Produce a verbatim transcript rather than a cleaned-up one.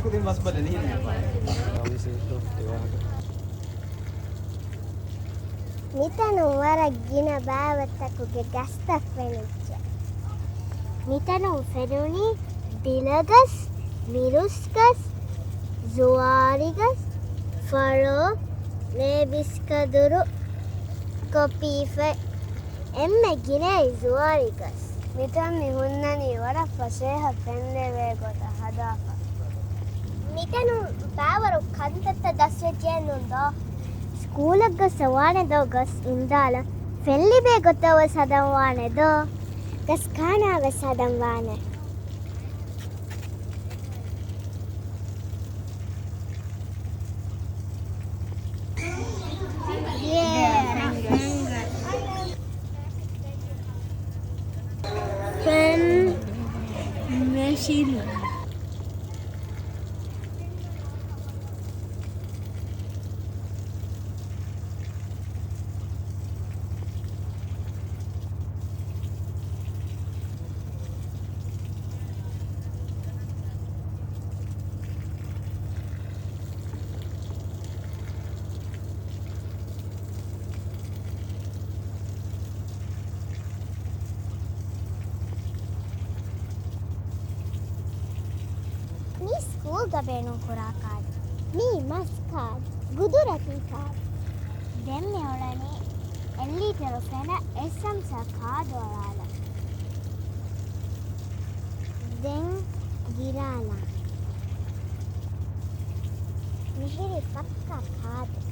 ކުދިން މަސްބަލަ ނިހިން. މިތަނުން ވަރަށް ގިނަ ބާވަތަކުގެ ގަސްތައް ފެނިއްޖެ. މިތަނުން ފެނުނީ ދިލަގަސް، މިރުސްގަސް، ޒުވާރިގަސް، ފަޅޯ، ލޭބިސްކަދުރު، ކޮޕީފަތް، އެންމެ ގިނައީ ޒުވާރިގަސް. މިތަން މި ހުންނަނީ ވަރަށް ފަސޭހަ ފެންލެވޭ ގޮތަށް ހަދާފަ. މިތަނުން ބައިވަރު ކަންތައްތައް ދަސްވެއްޖެ ނޫން ދޯ؟ ސްކޫލަށް ގޮއްސަ ވާނެ ދޯ ގަސް އިންދާލަ ފެން ލިބޭ ގޮތަށް ވެސް ހަދަން ވާނެ ދޯ؟ ގަސް ކާނާ ވެސް ހަދަން ވާނެ. ފެން މެޝިން. މީ ސްކޫލްގަ ބޭނުންކުރާ ކާޑު. މީ މަސް ކާޑު، ގުދުރަތީ ކާޑު. ދެން މި އުޅެނީ އެއް ލީޓަރު ފެނަށް އެއް ސަމްސާ ކާދޯ އަޅާލަން. ދެން ގިރާލާނެ. މިހިރީ ޕައްކާ ކާދޯ.